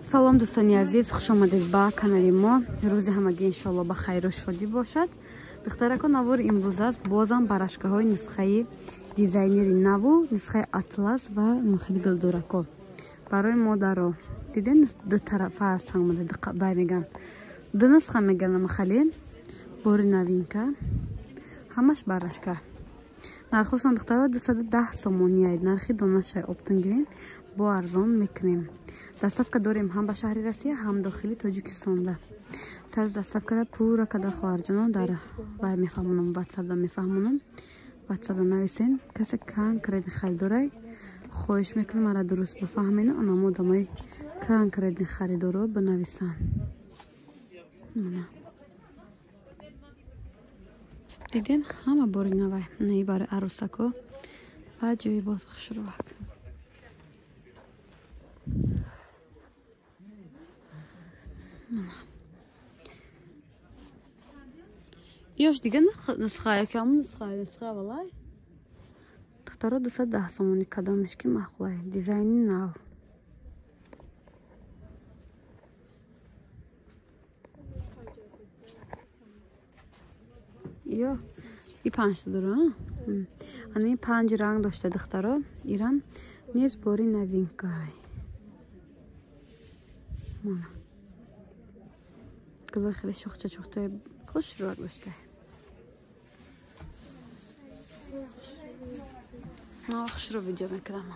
Салом, дӯстони азиз, хуш омадед ба канали мо. Рӯзи ҳамагӣ иншоалло ба хайру шодӣ бошад. Духтарако, навори имрӯз аст бозам барашкаҳои нусхаи дизайнери наву, нусхаи атлас ва мухили гулдурако барои модаро. Диден, ду тарафа аст, ҳамада бай меган, ду нусха меган, махали бори новинка, ҳамаш барашка. Нархошон, духтаро, 210 сомонӣ ай нархи донашай. Оптон гирен, бо арзон мекунем. Доставка дорем ҳам ба шаҳри Россия, ҳам дохили Тоҷикистонда. Тарзи доставкара пурра када, хоҳарҷонон, дар вай мефаҳмонам, ватсапда мефаҳмонам. Ватсапда нависен. Касе конкретни харидорай, хоҳиш мекунам, мара дуруст бифаҳмену онамо одамои конкретни харидоро бинависанд. Диден, ҳама бори навай, наи барои арӯсако ва ҷои бод хушрӯвак. Ёш дига нусха яки ҳамун нусха, нусха валай. Духтаро, 210 сомонӣ. Кадомеш ки маъқулай, дизайни нав. Ё и панҷта дора, ани панҷ ранг дошта, духтаро. Ирам низ бори новинкай. Мана гулои хеле шохча шохчаи хушрӯак дошта. Хушрӯ видео мекунам.